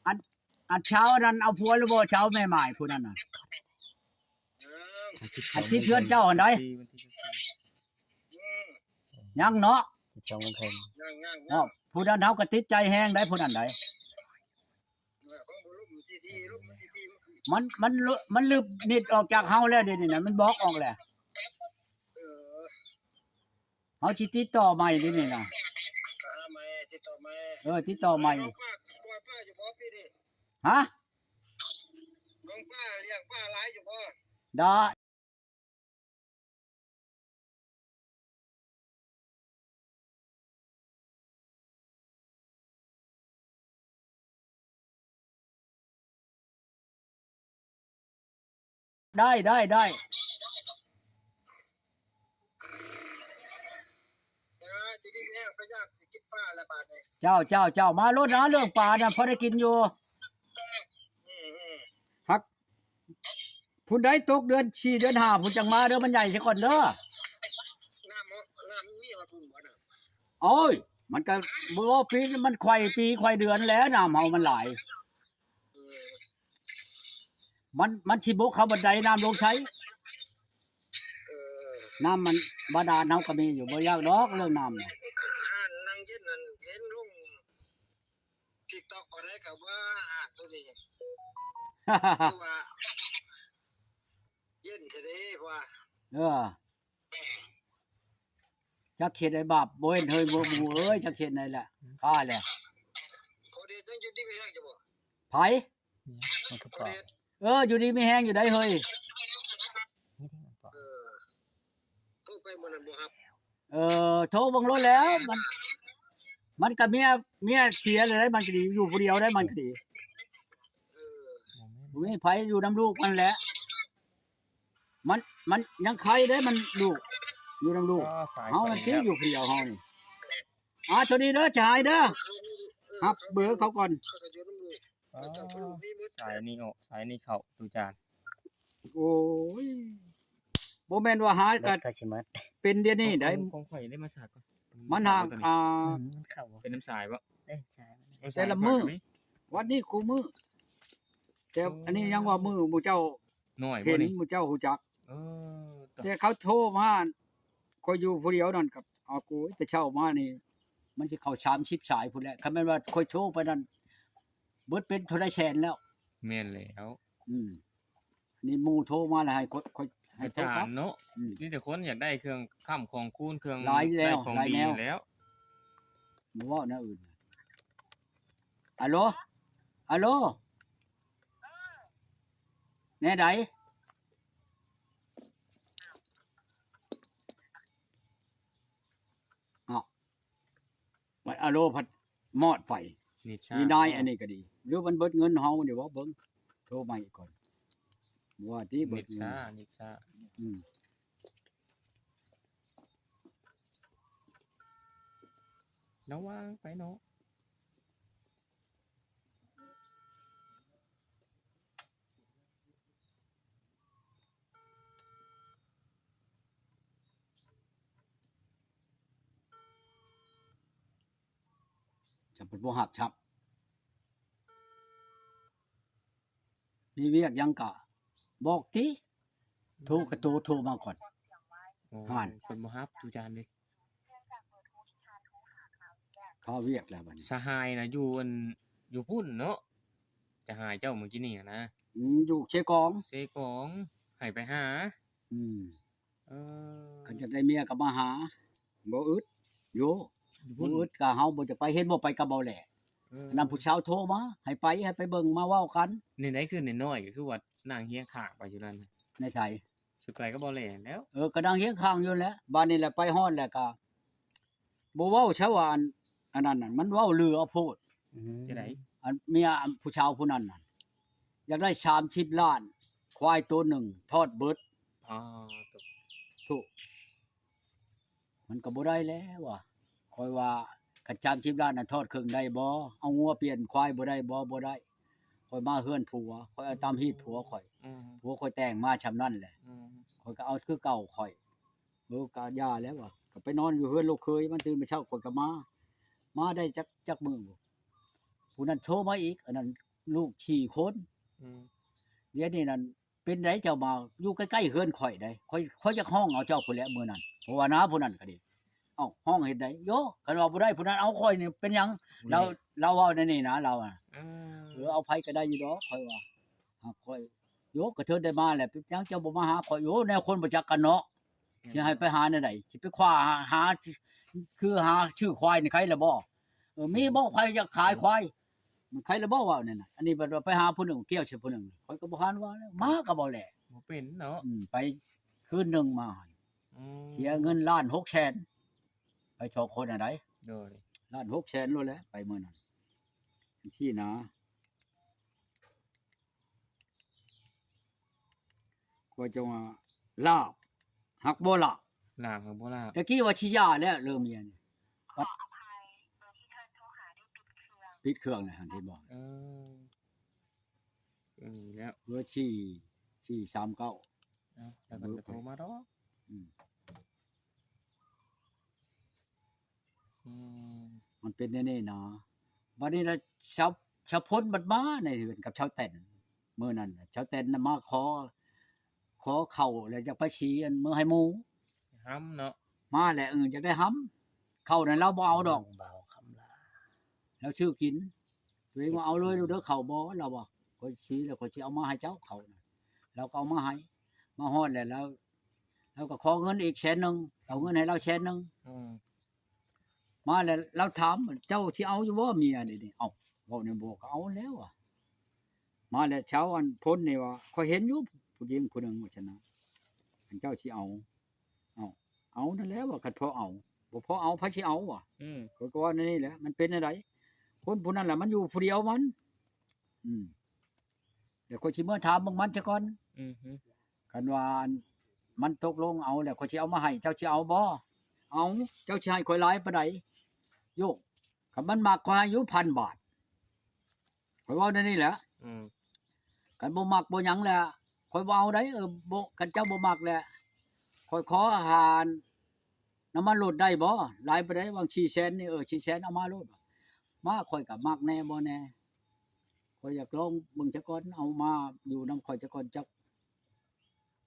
ອັນ ອັນຊາວນັ້ນເອົາຜົວຫຼືບໍ່ ຊາວແມ່ໝ້າຍຜູ້ນັ້ນນະ? ອັນທີ່ເຮືອນເຈົ້າຫັ້ນໃດ? ຍັງເນາະ ສິບສອງວັນເພິ່ນ ເນາະ ຜູ້ນັ້ນເຮົາກໍຕິດໃຈແຮງໃດ໋ ຜູ້ນັ້ນໃດ໋. ມັນ ມັນ ມັນລຶບນິດອອກຈາກເຮົາແລ້ວ ດຽວນີ້ນະ ມັນບລັອກອອກແລ້ວ. ເອີ ເຮົາຊິຕິດຕໍ່ໃໝ່ເດນີ້ນະ ຫາໃໝ່ ຕິດຕໍ່ໃໝ່ ເອີ ຕິດຕໍ່ໃໝ່. ລ້ຽງປາ ປ່ອຍປາຢູ່ບໍ່ປີນີ້? ຮະ? ລ້ຽງປາ ລ້ຽງປາຫຼາຍຢູ່ບໍ່? ໄດ້ ໄດ້ ໄດ້ ໄດ້ ເອີ ຢູ່ດີມີແຮງ ພະຍາຍາມຊິກິນປາແລ້ວບາດນີ້. ເຈົ້າ ເຈົ້າ ເຈົ້າ ມາໂລດນະ ເລື່ອງປານະ ພໍໄດ້ກິນຢູ່. ອືມໆ ຮັກ ພຸ້ນໃດ ຕົກເດືອນສີ່ເດືອນຫ້າພຸ້ນ ຈັ່ງມາເດີ ມັນໃຫຍ່ຊະກ່ອນເດີ. ນ້ຳ ນ້ຳມີຮອດພຸ້ນບໍ່ນະ? ໂອ້ຍ ມັນກໍບໍ່ວ່າປີ ມັນໄຂວ່ປີໄຂວ່ເດືອນແຫຼະ ນ້ຳເຮົາມັນຫຼາຍ. ເອີ ມັນ ມັນຊິບົກເຂົ້າບັນໄດນ້ຳລົງໃສ. ເອີ ນ້ຳມັນບາດານເຮົາກໍມີຢູ່ ບໍ່ຍາກດອກເລື່ອງນ້ຳ. ຮ້ານນັ່ງເຢັນນັ້ນເຫັນລົງ TikTok ກໍໄດ້ ກໍວ່າຮ້ານໂຕນີ້ ຄືວ່າເຢັນແທ້ເດ້ວ່າ. ເອີ ຈັກເຮັດໃດບາບ ບໍ່ເຫັນເຮີຍ ໝູ່ເອີຍ ຈັກເຮັດໃດລະ ຂ້າແຫຼະ. ພໍ່ເດດຍັງຢູ່ດີມີແຮງຢູ່ບໍ່? ໃຜ? ມັນຄືປາ ເອີ ຢູ່ດີມີແຮງຢູ່ໃດເຮີຍ. ເອີ ໂທໄປມື້ນັ້ນບໍ່ຮັບ. ເອີ ໂທເບິ່ງໂລດແລ້ວ ມັນ ມັນກໍເມຍ ເມຍເສຍແລ້ວໃດ໋ ມັນກໍດີ ຢູ່ຜູ້ດຽວໄດ໋ ມັນກໍດີ. ເອີ ບໍ່ມີໃຜ ຢູ່ນຳລູກມັນແຫຼະ. ມັນ ມັນຍັງໄຄເດ້ ມັນລູກ ຢູ່ນຳລູກ. ອໍ ສາຍ ເຮົາມັນຕິ ຢູ່ຜູ້ດຽວເຮົານີ້. ອ່າ ໂຊກດີເດີ ຈະຫາຍເດີ ຮັບເບີເຂົາກ່ອນ. ອໍ ສາຍນີ້ອອກ ສາຍນີ້ເຂົ້າ ຕູຈານ. ໂອ້ຍ ບໍ່ແມ່ນວ່າຫາກໍເປັນດຽວນີ້ໄດ໋ ຂອງຂ້ອຍໄດ້ມາສາກກ່ອນ. ມັນຫາກ ອ່າ ອືມ ມັນເຂົ້າບໍ່ ເປັນນ້ຳສາຍບໍ່? ເອີ ສາຍ ແຕ່ລະມື້ ວັນນີ້ຄູ່ມື້ ແຕ່ອັນນີ້ຍັງວ່າມື້ໝູ່ເຈົ້າ ນ້ອຍບໍ່ນີ້ ເຫັນໝູ່ເຈົ້າຮູ້ຈັກ. ເອີ ແຕ່ເຂົາໂທມາ ຂ້ອຍຢູ່ຜູ້ດຽວນັ້ນກໍ ອາໂກຍ ແຕ່ເຊົ້າມານີ້ ມັນຊິເຂົ້າສາມສິບສາຍພຸ້ນແຫຼະ. ຄັນແມ່ນວ່າຂ້ອຍໂທໄປນັ້ນ ເບິດເປັນເທົ່າໃດແສນແລ້ວ. ແມ່ນແລ້ວ ອືມ ນີ້ໝູ່ໂທມາແລ້ວ ໃຫ້ຂ້ອຍ ຂ້ອຍ ໃຫ້ ອາຈານເນາະ ອືມ ມີແຕ່ຄົນຢາກໄດ້ເຄື່ອງຄ້ຳຂອງຄູນ ເຄື່ອງຫຼາຍແລ້ວ ໄດ້ຂອງດີແລ້ວ ບໍ່ເວົ້າແນວອື່ນ. ອາໂລ ອາໂລ ແນວໃດ? ອ້າວ ບັດອາໂລພັດມອດໄປ. ນິດຊາ ອີນາຍ ເນາະ ອັນນີ້ກໍດີ ຫຼືມັນເບິດເງິນເຮົານີ້ບໍ່? ເບິ່ງ ໂທໃໝ່ອີກກ່ອນ ວ່າຕິເບິດເງິນ. ນິດຊາ ນິດຊາ ອືມ ລະວັງໄປເນາະ. ຈະເພິ່ນບໍ່ຮັບຊັບ ມີວຽກຫຍັງກະບອກຕິ ໂທກະໂຕໂທມາກ່ອນ. ໂອ້ ຫັ້ນ ເພິ່ນບໍ່ຮັບ ຕູຈານເດ້. ຄາວຽກແລ້ວບັດນີ້ ສະຫາຍນະ ຢູ່ອັນ ຢູ່ພຸ້ນເນາະ ສະຫາຍເຈົ້າມື້ກີ້ນີ້ນະ. ອືມ ຢູ່ເຊກອງ ເຊກອງ ໃຫ້ໄປຫາ. ອືມ ເອີ ຄັນຢາກໄດ້ເມຍກໍມາຫາ ບໍ່ອຶດ ໂຍ ຢູ່ພຸ້ນ ບໍ່ອຶດກໍເຮົາບໍ່ຈະໄປ ເຫັນບໍ່ໄປກັບເບົາແຫຼະ. ເອີ ນຳຜູ້ສາວໂທມາ ໃຫ້ໄປ ໃຫ້ໄປເບິ່ງ ມາເວົ້າກັນ. ນີ້ໄດ້ຄືນ້ອຍໆ ກໍຄືວ່ານັ່ງຮຽງຂ້າງໄປຢູ່ນັ້ນ. ໃນໃສ? ຊິໄປກັບເບົາແຫຼະແລ້ວ. ເອີ ກໍນັ່ງຮຽງຂ້າງຢູ່ແຫຼະ. ບາດນີ້ແຫຼະ ໄປຮອດແລ້ວກໍບໍ່ເວົ້າຊະວ່າ ອັນ ອັນນັ້ນນະ ມັນເວົ້າເຫຼືອໂພດ. ອືມ ຈັ່ງໃດ? ອັນເມຍ ອັນຜູ້ສາວຜູ້ນັ້ນນະ ຢາກໄດ້ສາມສິບລ້ານ ຄວາຍໂຕໜຶ່ງທອດເບິດ. ອໍ ໂທ້ ມັນກໍບໍ່ໄດ້ແລ້ວວ່າ ຂ້ອຍວ່າຄັນສາມສິບລ້ານນັ້ນ ທອດເຄິ່ງໄດ້ບໍ່? ເອົາງົວປ່ຽນຄວາຍບໍ່ໄດ້ບໍ່? ບໍ່ໄດ້. ຂ້ອຍມາເຮືອນຜົວ ຂ້ອຍເອົາຕາມຮີດຜົວຂ້ອຍ. ອືມ ຜົວຂ້ອຍແຕ່ງມາຊ່ຳນັ້ນແຫຼະ. ອືມ ຂ້ອຍກໍເອົາຄືເກົ່າຂ້ອຍ. ເອີ ກໍຢ່າແລ້ວວ່າ ກໍໄປນອນຢູ່ເຮືອນລູກເຂີຍ ມັນຕື່ນມາເຊົ້າຂ້ອຍກໍມາ. ມາໄດ້ຈັກ ຈັກມື້ບໍ່? ຜູ້ນັ້ນໂທມາອີກ ອັນນັ້ນລູກສີ່ຄົນ ອືມ ດຽວນີ້ນັ້ນ ເປັນໃດເຈົ້າມາຢູ່ໃກ້ໆເຮືອນຂ້ອຍໃດ ຂ້ອຍ ຂ້ອຍຢາກຮ້ອງເອົາເຈົ້າພຸ້ນແຫຼະມື້ນັ້ນ ເພາະວ່ານາຜູ້ນັ້ນກໍດີ ເອົ້າ ຮ້ອງເຮັດໃດ ໂຢ ຄັນວ່າບໍ່ໄດ້ຜູ້ນັ້ນເອົາຂ້ອຍນີ້ເປັນຫຍັງ ລາວ ລາວເວົ້າແນວນີ້ນະ ລາວອະ ເອີ ເອີ ເອົາໃຜກໍໄດ້ຢູ່ດອກ ຂ້ອຍວ່າ ຫາກຂ້ອຍ ໂຢ ກະເທີໄດ້ມາແລ້ວ ເປັນຫຍັງເຈົ້າບໍ່ມາຫາຂ້ອຍ ໂອ້ ແນວຄົນບໍ່ຈັກກັນເນາະ ຊິໃຫ້ໄປຫາແນວໃດ ຊິໄປຄວ້າຫາ ຄືຫາຊື້ຄວາຍນີ້ໃຄລະບໍ່ ເອີ ມີບໍ່ໃຜຢາກຂາຍຄວາຍ ມັນໃຄລະບໍ່ ເວົ້າແນວນັ້ນ ອັນນີ້ບັດວ່າໄປຫາຜູ້ໜຶ່ງ ກ່ຽວໃສ່ຜູ້ໜຶ່ງ ຂ້ອຍກໍບໍ່ຫັນວ່າແລ້ວ ມາກໍບໍ່ແລ ບໍ່ເປັນເນາະ ອືມ ໄປຄືນໜຶ່ງມາ ອືມ ເສຍເງິນລ້ານຫົກແສນ ໄປສອງຄົນຫັ້ນໃດ ໂດຍ ລ້ານຫົກແສນໂລດແຫຼະ ໄປມື້ນັ້ນ ຈັ່ງຊີ້ນະ. ຂ້ອຍຈັ່ງວ່າລາບ ຮັກບໍ່ລາບ ລາບຮັກບໍ່ລາບ ແຕ່ກີ້ວ່າຊິຢ່າແລ້ວເລື່ອງເມຍນີ້ ປັດ ປິດເຄື່ອງແລ້ວຫັ້ນ ເຫັນບໍ່ ເອີ ເອີ ນີ້ແລ້ວ ເບີສີ່ ສີ່ສາມເກົ້າ ເອົ້າ ແລ້ວກໍໂທມາດອກ ອືມ. ອືມ ມັນເປັນແນວນີ້ນະ ບັດນີ້ລະຊາວ ຊາວພົນບັດມາໃນເຮືອນກັບຊາວແຕນ ມື້ນັ້ນນະ ຊາວແຕນນະມາຂໍ ຂໍເຂົ້າ ແລ້ວຢາກໄປສີອັນເມືອໃຫ້ໝູ່ ຫ້ຳເນາະ ມາແລ້ວ ເອີ ຢາກໄດ້ຫ້ຳ ເຂົ້ານັ້ນລາວບໍ່ເອົາດອກ ລາວຊື້ກິນ ຕົວເອງວ່າເອົາເລີຍລູກເດີເຂົ້າ ບໍ່ ລາວວ່າ ຂ້ອຍສີແລ້ວຂ້ອຍຊິເອົາມາໃຫ້ເຈົ້າເຂົ້ານະ ລາວກໍເອົາມາໃຫ້ ມາຮອດແລ້ວ ລາວ ລາວກໍຂໍເງິນອີກແສນໜຶ່ງ ເອົາເງິນໃຫ້ລາວແສນໜຶ່ງ ອືມ ມາແລ້ວລາວຖາມ ເຈົ້າຊິເອົາຢູ່ບໍ່ເມຍນີ້ ເອົ້າ ເວົ້າແນວບໍ່ ກໍເອົາແລ້ວ ມາແລ້ວຊາວອັນພົນນີ້ວ່າ ຂ້ອຍເຫັນຢູ່ຜູ້ຍິງຜູ້ໜຶ່ງວ່າຊັ້ນນະ ອັນເຈົ້າຊິເອົາ ເອົາ ເອົານັ້ນແຫຼະວ່າ ຄັນພໍເອົາ ບໍ່ພໍເອົາໃຜຊິເອົາວ່າ ອືມ ຂ້ອຍກໍວ່າແນວນີ້ແຫຼະ ມັນເປັນແນວໃດ ຄົນຜູ້ນັ້ນລະມັນຢູ່ຜູ້ດຽວມັນ ອືມ ດຽວຂ້ອຍຊິເມືອຖາມເບິ່ງມັນຊະກ່ອນ ອືຮຶ ຄັນວ່າມັນຕົກລົງເອົາແລ້ວ ຂ້ອຍຊິເອົາມາໃຫ້ ເຈົ້າຊິເອົາບໍ່ ເອົາ ເຈົ້າຊິໃຫ້ຂ້ອຍຫຼາຍປານໃດ ໂຢ ຄັນມັນມັກຂ້ອຍໃຫ້ຢູ່ພັນບາດ ຂ້ອຍເວົ້າແນວນີ້ແຫຼະ ອືມ ຄັນບໍ່ມັກບໍ່ຫຍັງແລ້ວ ຂ້ອຍບໍ່ເອົາໃດ ເອີ ບໍ່ ຄັນເຈົ້າບໍ່ມັກແລ້ວ ຂ້ອຍຂໍຫາ ນ້ຳມັນລົດໄດ້ບໍ່ ຫຼາຍປານໃດ ຫວ່າງສີ່ແສນນີ້ ເອີ ສີ່ແສນເອົາມາໂລດ ມາ ຂ້ອຍກໍມັກແດ່ບໍ່ແດ່ ຂ້ອຍຢາກລອງເບິ່ງຊະກ່ອນ ເອົາມາຢູ່ນຳຂ້ອຍຊະກ່ອນ ຈັກ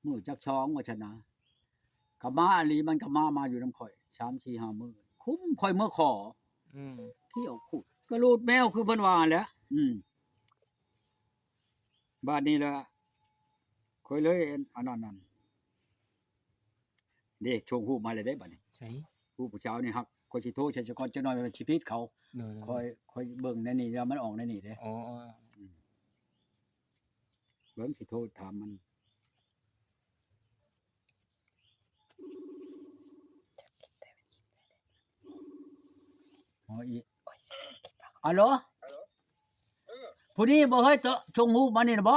ມື້ຈັກສອງວ່າຊັ້ນນະ ກໍມາອີ່ຫຼີ ມັນກໍມາ ມາຢູ່ນຳຂ້ອຍສາມສີ່ຫ້າມື້ ຄຸ້ມຂ້ອຍເມືອຂໍ ອືມ ຂຽວຂູດກະໂຫຼດແມວ ຄືເພິ່ນວ່າຫັ້ນແຫຼະ ອືມ ບາດນີ້ລະ ຂ້ອຍເລີຍອັນນັ້ນນັ້ນ ເດ້ ສົ່ງຮູບມາແລ້ວເດ້ບາດນີ້ ໃສ ຮູບຜູ້ສາວນີ້ຮັກ ຂ້ອຍຊິໂທໃສ່ສະກ່ອນຈັກໜ້ອຍ ມັນຊິຜິດເຂົາ ໂດຍໆ ຂ້ອຍ ຂ້ອຍເບິ່ງໃນນີ້ ແລ້ວມັນອອກໃນນີ້ເດ້ ອໍ ອືມ ເບິ່ງຊິໂທຖາມມັນ ອໍ ອີ ອາໂຫຼ ອາໂຫຼ ເອີ ຜູ້ນີ້ບໍ່ເຮີ້ຍ ໂຕສົ່ງຮູບມານີ້ນະບໍ?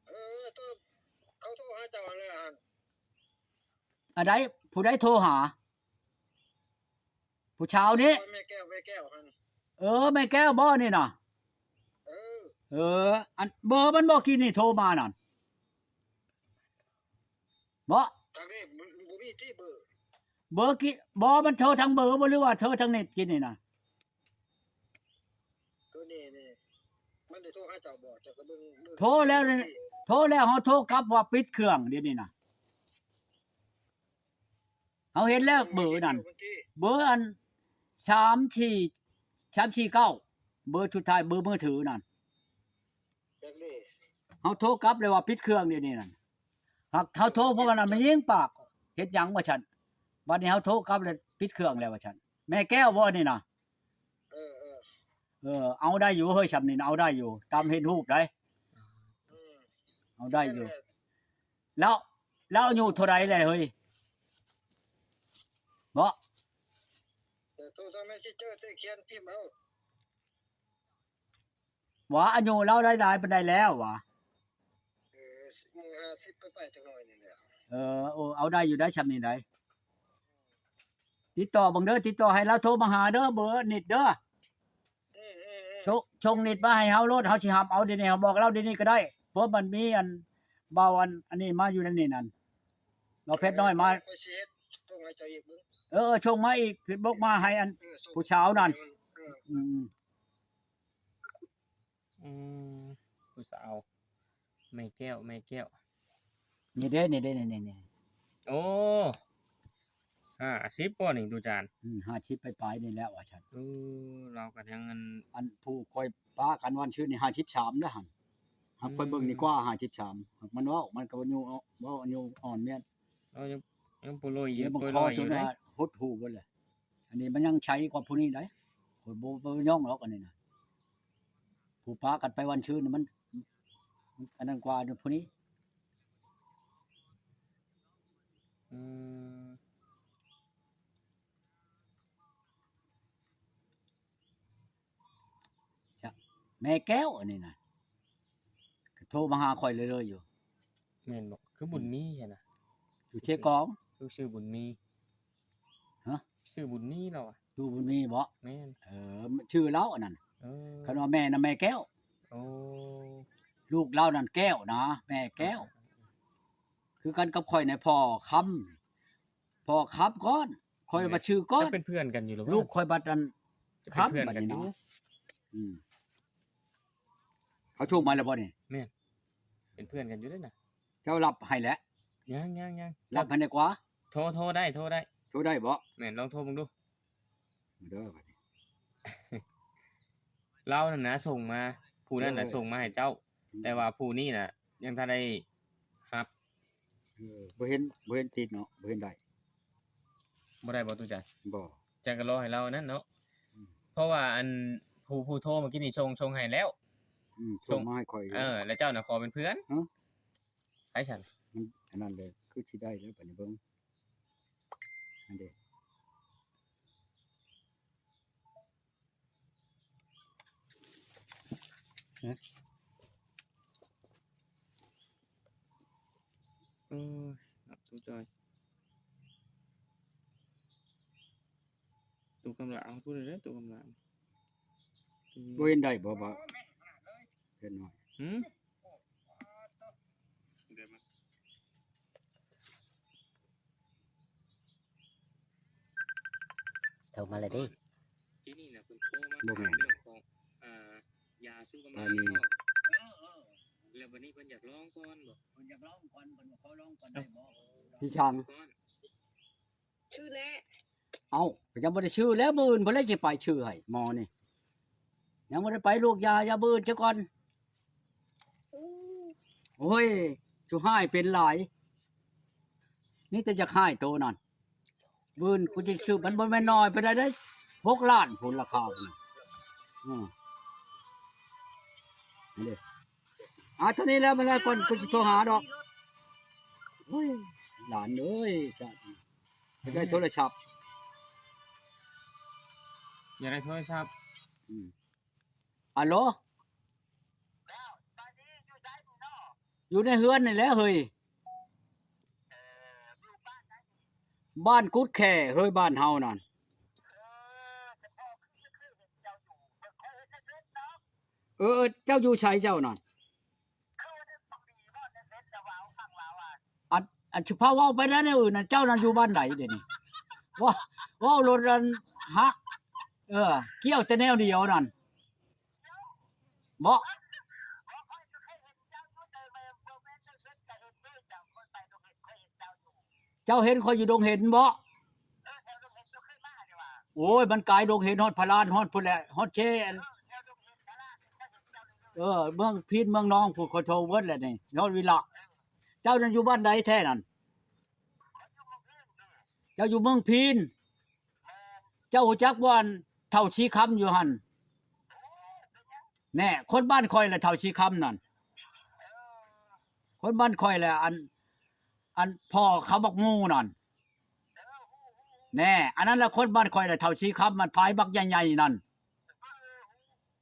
ເອີ ໂຕ ເຂົາໂທຫາເຈົ້າຫັ້ນແຫຼະຫັ້ນ ອັນໃດ? ຜູ້ໃດໂທຫາ? ຜູ້ຊາວນີ້? ແມ່ແກ້ວ ແມ່ແກ້ວຫັ້ນ ເອີ ແມ່ແກ້ວບໍນີ້ນະ? ເອີ ເອີ ອັນເບີມັນບໍ່ກີ້ນີ້ໂທມານັ້ນ ບໍ່? ທາງນີ້ບໍ່ມີຕິເບີ ເບີກີ້ ບໍ່ ມັນໂທທາງເບີບໍ່ ຫຼືວ່າໂທທາງເນັດກີ້ນີ້ນະ? ໂທນີ້ນີ້ ມັນໄດ້ໂທຫາເຈົ້າບໍ່? ເຈົ້າກໍເບິ່ງ ເບິ່ງ ໂທແລ້ວນີ້ ໂທແລ້ວເຮົາໂທກັບວ່າປິດເຄື່ອງດຽວນີ້ນະ ເຮົາເຫັນແລ້ວເບີນັ້ນ ເບີອັນ ສາມສີ່ ສາມສີ່ເກົ້າ ເບີສຸດທ້າຍ ເບີມືຖືນັ້ນ ຈັກເດ້ ເຮົາໂທກັບເລີຍວ່າປິດເຄື່ອງດຽວນີ້ນັ້ນ ຫາກເຮົາໂທ ເພາະວ່ານັ້ນແມ່ຍິງປາກ ເຮັດຫຍັງວ່າຊັ້ນ ບັດນີ້ເຮົາໂທກັບແລ້ວປິດເຄື່ອງແລ້ວວ່າຊັ້ນ ແມ່ແກ້ວບໍ່ນີ້ນະ? ເອີ ເອີ ເອີ ເອົາໄດ້ຢູ່ເຮີ້ຍ ຊ່ຳນີ້ນະ ເອົາໄດ້ຢູ່ ຕາມເຫັນຮູບໄດ໋ ອືມ ເອົາໄດ້ຢູ່ ແລ້ວ ແລ້ວອາຍຸເທົ່າໃດແລ້ວເຮີ້ຍ? ເນາະ ໂທທາງແມັດເຊັນເຈີ ຂຽນພິມເອົາ ວ່າອາຍຸລາວໄດ້ຫຼາຍປານໃດແລ້ວຫວາ? ເອີ ຫ້າສິບປາຍໆຈັກໜ້ອຍນີ້ແຫຼະ ເອີ ໂອ້ ເອົາໄດ້ຢູ່ໄດ໋ ຊ່ຳນີ້ໄດ໋ ຕິດຕໍ່ເບິ່ງເດີ ຕິດຕໍ່ໃຫ້ລາວໂທມາຫາເດີ ເບີເນັດເດີ ອືມ ອືມ ອືມ ສົ່ງ ສົ່ງເນັດມາໃຫ້ເຮົາໂລດ ເຮົາຊິຮັບເອົາດຽວນີ້ ເຮົາບອກລາວດຽວນີ້ກໍໄດ້ ເພາະມັນມີອັນ ບ່າວອັນ ອັນນີ້ມາຢູ່ໃນນີ້ນັ້ນ ບ່າວເພັດນ້ອຍມາ ຂ້ອຍຊິເຮັດສົ່ງໃຫ້ເຈົ້າອີກເບິ່ງ ເອີ ເອີ ສົ່ງມາອີກ ເຟສບຸກມາໃຫ້ອັນ ເອີ ຜູ້ສາວນັ້ນ ເອີ ອືມ ອືມ. ຜູ້ສາວ ແມ່ແກ້ວ ແມ່ແກ້ວ ນີ້ເດ້ ນີ້ເດ້ ນີ້ໆ ໂອ້ ຫ້າສິບບໍ່ນີ້ ຕູຈານ? ອືມ ຫ້າສິບປາຍໆ ນີ້ແຫຼະວ່າຊັ້ນ. ເອີ ລາວກໍຍັງ ອັນ ອັນຜູ້ຂ້ອຍປະກັນວັນຊືນນີ້ ຫ້າສິບສາມແລ້ວຫັ້ນ. ຫາກຂ້ອຍເບິ່ງນີ້ກວ່າ ອືມ ຫ້າສິບສາມ ຫາກມັນເວົ້າ ມັນກໍເວົ້າອາຍຸ ເວົ້າອາຍຸອ່ອນແມ່ນ ເຮົາຍັງ ຍັງປົວລອຍຢູ່ ເອີ ມັນ ປົວລອຍຢູ່ເດ້ ຫົດຫູ່ເບິດແຫຼະ. ອັນນີ້ມັນຍັງໃສກວ່າຜູ້ນີ້ໄດ໋ ຂ້ອຍບໍ່ ບໍ່ຍ້ອງດອກອັນນີ້ນະ. ຜູ້ປະກັນໄປວັນຊືນນີ້ມັນ ມັນອັນນັ້ນກວ່າຜູ້ນີ້. ອືມ ຈະ ແມ່ແກ້ວອັນນີ້ນະ ກໍໂທມາຫາຂ້ອຍເລື້ອຍໆຢູ່. ແມ່ນບໍ່? ຄືບຸນມີຊັ້ນນະ ຢູ່ເຊກອງ ຄືຊື່ບຸນມີ. ຮະ? ຊື່ບຸນມີລາວອະ ຕູ້ບຸນມີບໍ? ແມ່ນ ເອີ ຊື່ລາວອັນນັ້ນ. ເອີ ຄັນວ່າແມ່ນະ ແມ່ແກ້ວ. ໂອ້ ລູກລາວນັ້ນແກ້ວນະ ແມ່ແກ້ວ. ເອີ ຄືກັນກັບຂ້ອຍໃນພໍ່ຄຳ ພໍ່ຄຳກ່ອນ ຂ້ອຍວ່າຊື່ກ່ອນ. ເປັນເພື່ອນກັນຢູ່ຫຼືບໍ່? ລູກຂ້ອຍບັດອັນ ເປັນເພື່ອນກັນຢູ່. ຄຳບັດນີ້ນະ. ອືມ ເຂົາໂທມາແລ້ວບໍ່ນີ້? ແມ່ນ ເປັນເພື່ອນກັນຢູ່ເດ້ນະ. ເຈົ້າຮັບໃຫ້ແລ້ວ? ຍັງໆໆ ຮັບໃຫ້ແດ່ກວ່າ. ໂທ ໂທໄດ້ ໂທໄດ້ ໂທໄດ້ບໍ? ແມ່ນ ລອງໂທເບິ່ງດູ. ເດີບັດນີ້ ລາວນັ້ນນະສົ່ງມາ ຜູ້ນັ້ນນະ ໂດຍ ສົ່ງມາໃຫ້ເຈົ້າ. ອືມ ແຕ່ວ່າຜູ້ນີ້ນະຍັງທັນໄດ້ຮັບ. ເອີ ບໍ່ເຫັນ ບໍ່ເຫັນຕິດເນາະ ບໍ່ເຫັນໄດ້. ບໍ່ໄດ້ບໍ່ ຕູ້ຈານ? ບໍ່ ຈານກໍລໍໃຫ້ລາວອັນນັ້ນເນາະ. ອືມ ເພາະວ່າອັນຜູ້ ຜູ້ໂທເມື່ອກີ້ນີ້ສົ່ງ ສົ່ງໃຫ້ແລ້ວ. ອືມ ສົ່ງ ສົ່ງມາໃຫ້ຂ້ອຍ. ເອີ ແລ້ວເຈົ້ານະຂໍເປັນເພື່ອນ. ຮະ? ໃຜຊັ້ນ? ມັນອັນນັ້ນເລີຍ ຄືຊິໄດ້ແລ້ວບັດນີ້ເບິ່ງ. ອັນເດ ເອີ ເນາະ ຕູ້ຈອຍ ຕູ້ກຳລາງ ພຸ້ນເດ້ ຕູ້ກຳລາງ. ບໍ່ເຫັນໄດ້ບໍ່ ບ່າວ ເປັນໜ້ອຍ. ຫື? ໂທມາແລ້ວເດ້. ທີ່ນີ້ນະ ເພິ່ນໂທມາ ບໍ່ແມ່ນ ເລື່ອງຂອງ ອ່າ ຢາຊູກຳລັງ. ເອີໆ ແລ້ວບັດນີ້ເພິ່ນຢາກລອງກ່ອນບໍ? ເພິ່ນຢາກລອງກ່ອນ ເພິ່ນວ່າຂໍລອງກ່ອນໄດ້ບໍ່? ເອົ້າ ພີ່ຊ່າງ ຊື່ແລ້ວ. ເອົ້າ ກໍຍັງບໍ່ໄດ້ຊື່ແລ້ວ ມື້ອື່ນພຸ້ນແຫຼະຊິໄປຊື່ໃຫ້ໝໍນີ້. ຍັງບໍ່ໄດ້ໄປລູກ ຢ່າ ຢ່າ ມື້ອື່ນຊະກ່ອນ. ໂອ້ຍ ສຸຮ້າຍເປັນຫຼາຍ ມີແຕ່ຢາກຮ້າຍໂຕນັ້ນ. ມື້ອື່ນກູຊິຊື້ ມັນບໍ່ແມ່ນນ້ອຍປານໃດເດ້ ຫົກລ້ານພຸ້ນລາຄາ. ອືມ ນີ້ເດ້. ອ່າ ເທົ່ານີ້ແລ້ວ ມັນແລ້ວກ່ອນ ກູຊິໂທຫາດອກ. ໂອ້ຍ ຫຼານເອີຍ ຢາກໄດ້ໂທລະສັບ ຢາກໄດ້ໂທລະສັບ. ອືມ ອາໂລ ຢູ່ໃນເຮືອນນີ້ແຫຼະເຮີ້ຍ. ບ້ານກຸດແຂ້ເຮີ້ຍ ບ້ານເຮົານັ້ນ. ເອີ ເຈົ້າຢູ່ໃສເຈົ້ານັ້ນ? ອັນ ອັນ ຊິພາເວົ້າໄປແນວອື່ນນະ ເຈົ້ານັ້ນຢູ່ບ້ານໃດດຽວນີ້? ເວົ້າ ເວົ້າໂລດ ອັນ ຮະ ເອີ ກ່ຽວແຕ່ແນວດຽວນັ້ນ ບໍ່? ເຈົ້າເຫັນຂ້ອຍຢູ່ດົງເຫັນບໍ່? ໂອ້ຍ ມັນກາຍດົງເຫັນຮອດພະລານ ຮອດພຸ້ນແຫຼະ ຮອດເຊ ເອີ ເມືອງພີນເມືອງນອງພຸ້ນ ຂ້ອຍໂທເບິດແລ້ວນີ້ ຮອດວິລະ. ເຈົ້ານັ້ນຢູ່ບ້ານໃດແທ້ນັ້ນ? ເຈົ້າຢູ່ເມືອງພີນ. ເຈົ້າຮູ້ຈັກບໍ່ ອັນເຖົ້າຊີຄຳຢູ່ຫັ້ນ? ແນ່ ຄົນບ້ານຂ້ອຍແຫຼະ ເຖົ້າຊີຄຳນັ້ນ ຄົນບ້ານຂ້ອຍແຫຼະ. ອັນ ອັນພໍ່ເຂົາບັກໝູ່ນັ້ນ ແນ່ ອັນນັ້ນແຫຼະຄົນບ້ານຂ້ອຍແຫຼະ ເຖົ້າຊີຄຳ ມັນພາຍບັກໃຫຍ່ໆນັ້ນ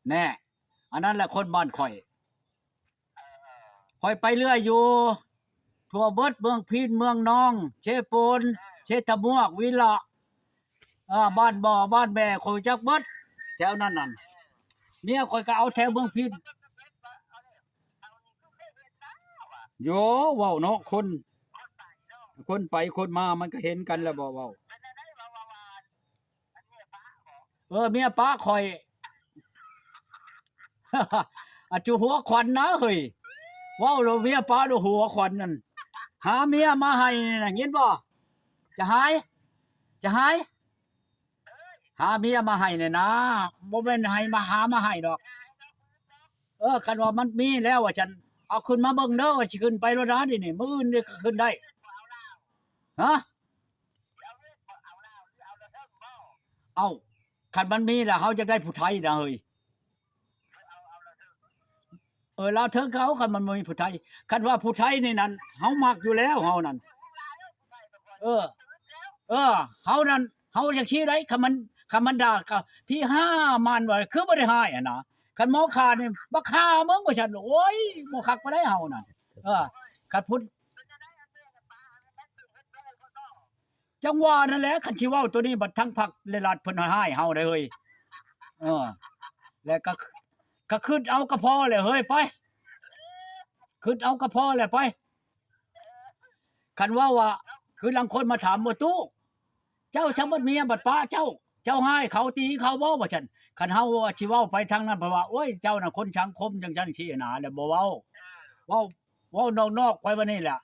ແນ່ ອັນນັ້ນແຫຼະຄົນບ້ານຂ້ອຍ. ຂ້ອຍໄປເລື້ອຍຢູ່ ທົ່ວເບິດເມືອງພີນ ເມືອງນອງ ເຊໂປນ ເຊຕະມວກ ວິລະ ເອີ ບ້ານບໍ່ ບ້ານແບ ຂ້ອຍຮູ້ຈັກເບິດແຖວນັ້ນນັ້ນ. ເມຍຂ້ອຍກໍເອົາແຖວເມືອງພີນ. ໂຢ ເວົ້າເນາະ ຄົນ ຄົນໄປຄົນມາມັນກໍເຫັນກັນແລ້ວບໍ່ເວົ້າ. ເອີ ເມຍປະຂ້ອຍ. ອາດຈະຫົວຂວັນນະເຮີ້ຍ ເວົ້າແລ້ວເມຍປ້າໂດ ຫົວຂວັນນັ້ນ ຫາເມຍມາໃຫ້ນັ້ນ ຍິນບໍ່? ຈະຫາຍ ຈະຫາຍ ຫາເມຍມາໃຫ້ແດ່ນາ ບໍ່ແມ່ນໃຫ້ມາ ຫາມາໃຫ້ດອກ. ເອີ ຄັນວ່າມັນມີແລ້ວວ່າຊັ້ນ ເອົາຂຶ້ນມາເບິ່ງເດີ ວ່າຊິຂຶ້ນໄປໂລດນາ ດຽວນີ້ ມື້ອື່ນນີ້ກໍຂຶ້ນໄດ້. ຮະ? ເອົ້າ ຄັນມັນມີແລ້ວ ເຮົາຢາກໄດ້ຜູ້ໄທນະເຮີ້ຍ. ເອີ ລາວເຖິງເຂົາ ຄັນມັນບໍ່ມີຜູ້ໄທ ຄັນວ່າຜູ້ໄທນີ້ນັ້ນ ເຮົາມັກຢູ່ແລ້ວ ເຮົານັ້ນ ເອີ ເອີ ເຮົານັ້ນ ເຮົາຈັ່ງຊີ້ໄດ໋ ຄັນມັນ ຄັນມັນດ່າກໍ ພີຫ້າມັນວ່າ ຄືບໍ່ໄດ້ຮ້າຍຫັ້ນນະ ຄັນໝໍຂ້ານີ້ ບັກຂ້າມຶງວ່າຊັ້ນ ໂອ້ຍ ບໍ່ຄັກປານໃດເຮົານັ້ນ ເອີ ຄັນພຸ້ນ ຈັ່ງວ່ານັ້ນແຫຼະ ຄັນຊິເວົ້າໂຕນີ້ ບັດທາງພັກແລະລັດເພິ່ນຮ້າຍເຮົາໄດ໋ເຮີ້ຍ ເອີ ແລ້ວກໍ ກໍຄຶດເອົາກໍພໍແຫຼະເຮີ້ຍ ໄປ ຄຶດເອົາກໍພໍແຫຼະ ໄປ ຄັນເວົ້າວ່າ ຄືລາງຄົນມາຖາມວ່າ ຕູ້ ເຈົ້າຊ່າງບັດເມຍບັດປ້າເຈົ້າ ເຈົ້າຮ້າຍເຂົາ ຕີເຂົາບໍ່ ວ່າຊັ້ນ ຄັນເຮົາວ່າຊິເວົ້າໄປທາງນັ້ນ ເພິ່ນວ່າ ໂອ້ຍ ເຈົ້ານະຄົນສັງຄົມ ຈັ່ງຊັ້ນຊີ້ນະ ແລ້ວບໍ່ເວົ້າ ເວົ້າ ເວົ້ານອກໆ ໄປວ່ານີ້ແຫຼະ.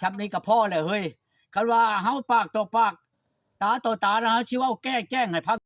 ຊ່ຳນີ້ກໍພໍແລ້ວເຮີ້ຍ ຄັນວ່າເຮົາປາກຕໍ່ປາກ ຕາຕໍ່ຕານະ ເຮົາຊິເວົ້າແກ້ແຈ້ງໃຫ້ຟັງ.